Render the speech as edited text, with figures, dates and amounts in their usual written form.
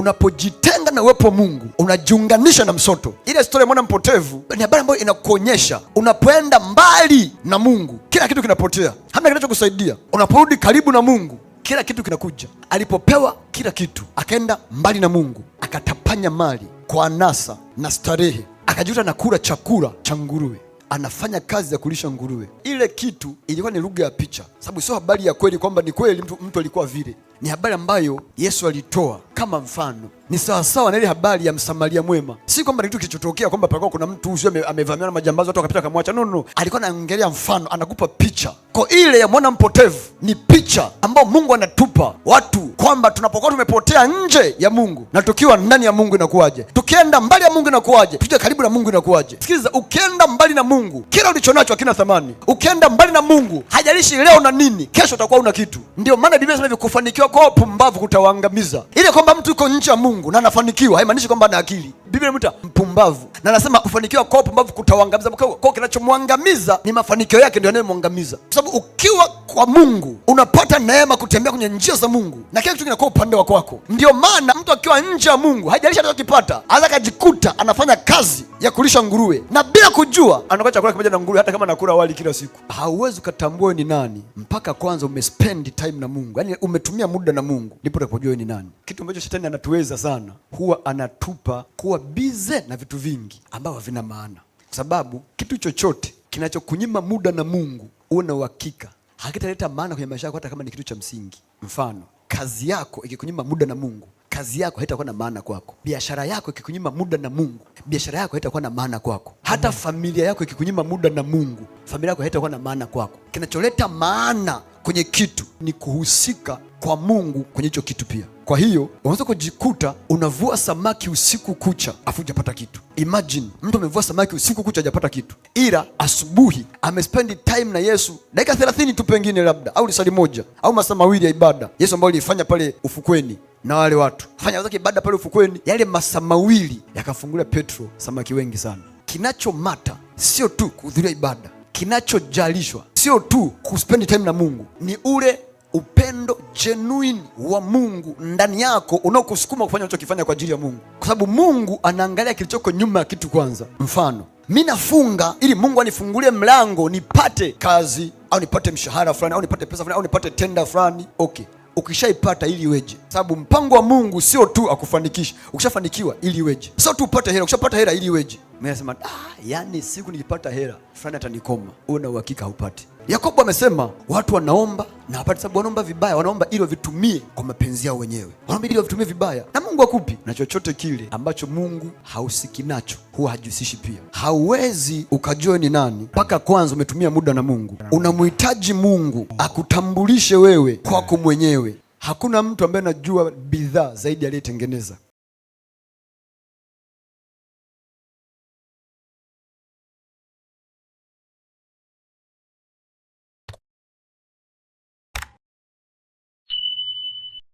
Unapojitenga na uwepo wa Mungu unajiunganisha na msoto. Ile stori ya mwana mpotevu ni habari ambayo inakuonyesha unapoenda mbali na Mungu kila kitu kinapotea, hamna kinachokusaidia. Unaporudi karibu na Mungu kila kitu kinakuja. Alipopewa kila kitu, akaenda mbali na Mungu, akatapanya mali kwa anasa na starehe, akajuta na kula chakula cha nguruwe, anafanya kazi ya kulisha nguruwe. Ile kitu ilikuwa ni lugha ya picha, sababu sio habari ya kweli kwamba ni kweli mtu alikuwa vile. Ni habari ambayo Yesu alitoa kama mfano. Ni sawasawa na ile habari ya Msamaria mwema. Si kwamba ni kitu kilichotokea kwamba palikuwa kuna mtu huyu amevamiwa na majambazi, watu wakapita wakamwacha. No, no, alikuwa anaongelea mfano, anakupa picha. Kwa ile ya mwana mpotevu ni picha ambayo Mungu anatupa watu kwamba tunapokuwa tumepotea nje ya Mungu na tukiwa ndani ya Mungu inakuwaje? Tukienda mbali ya Mungu inakuwaje? Tukija karibu na Mungu inakuwaje? Sikiliza, ukienda mbali na Mungu kila ulichonacho hakina thamani. Ukienda mbali na Mungu, hajalishi leo na nini, kesho utakuwa una kitu. Ndio maana Biblia inasema hivi, kufanikiwa kwa pumbavu kutawaangamiza. Ile kwamba mtu yuko nje ya Mungu na anafanikiwa haimaanishi kwamba ana akili. Biblia inamuita mpumbavu na anasema kufanikiwa kwa pumbavu kutawaangamiza. Kwa kinachomwangamiza ni mafanikio yake ndio yanayomwangamiza, kwa sababu ukiwa kwa Mungu unapata neema kutembea kwenye njia za Mungu na kila kitu kinakuwa upande wa kwako. Ndio maana mtu akiwa nje ya Mungu, haijalishi atakachokipata, anaweza akajikuta anafanya kazi ya kulisha nguruwe na bila kujua anakula chakula kimoja na nguruwe, hata kama anakula wali kila siku. Hauwezi ukatambua ni nani mpaka kwanza umespend time na Mungu, yaani umetumia muda na Mungu, ndipo utakapojua ni nani. Kitu ambacho shetani anatuweza sana, huwa anatupa kuwa busy na vitu vingi ambavyo havina maana, kwa sababu kitu chochote kinachokunyima muda na Mungu, uwe na uhakika hakitaleta maana kwenye maisha yako, hata kama ni kitu cha msingi. Mfano, kazi yako ikikunyima muda na Mungu, kazi yako haitakuwa na maana kwako. Biashara yako ikikunyima muda na Mungu, biashara yako haitakuwa na maana kwako. Hata familia yako ikikunyima muda na Mungu, familia yako haitakuwa na maana kwako. Kinacholeta maana kwenye kitu ni kuhusika kwa Mungu kwenye hicho kitu pia. Kwa hiyo unaweza kujikuta unavua samaki usiku kucha afu hujapata kitu. Imagine mtu amevua samaki usiku kucha hajapata kitu, ila asubuhi amespend time na Yesu dakika 30 tu pengine labda, au lisali moja au masaa mawili ya ibada Yesu ambayo alifanya pale ufukweni na wale watu fanya zake ibada pale ufukweni, yale masaa mawili yakafungulia Petro samaki wengi sana. Kinachomata sio tu kuhudhuria ibada, kinachojalishwa sio tu kuspend time na Mungu, ni ule upendo genuine wa Mungu ndani yako unaokusukuma kufanya unachokifanya kwa ajili ya Mungu, kwa sababu Mungu anaangalia kilichoko nyuma ya kitu kwanza. Mfano, mi nafunga ili Mungu anifungulie mlango nipate kazi au nipate mshahara fulani au nipate pesa fulani au nipate tenda fulani. Okay, ukishaipata ili iweje? Sababu mpango wa Mungu sio tu akufanikisha, ukishafanikiwa ili iweje? Sio tu upate hela, ukishapata hela ili iweje? Mimi nasema yani siku nikipata hela fulani atanikoma. Uwe na uhakika haupati. Yakobo amesema watu wanaomba na hawapati, sababu wanaomba vibaya, wanaomba ili wavitumie kwa mapenzi yao wenyewe, wanaomba ili wavitumie vibaya, na Mungu akupi. Na chochote kile ambacho Mungu hahusiki nacho huwa hajihusishi pia. Hauwezi ukajua ni nani mpaka kwanza umetumia muda na Mungu. Unamhitaji Mungu akutambulishe wewe kwako mwenyewe. Hakuna mtu ambaye anajua bidhaa zaidi aliyetengeneza.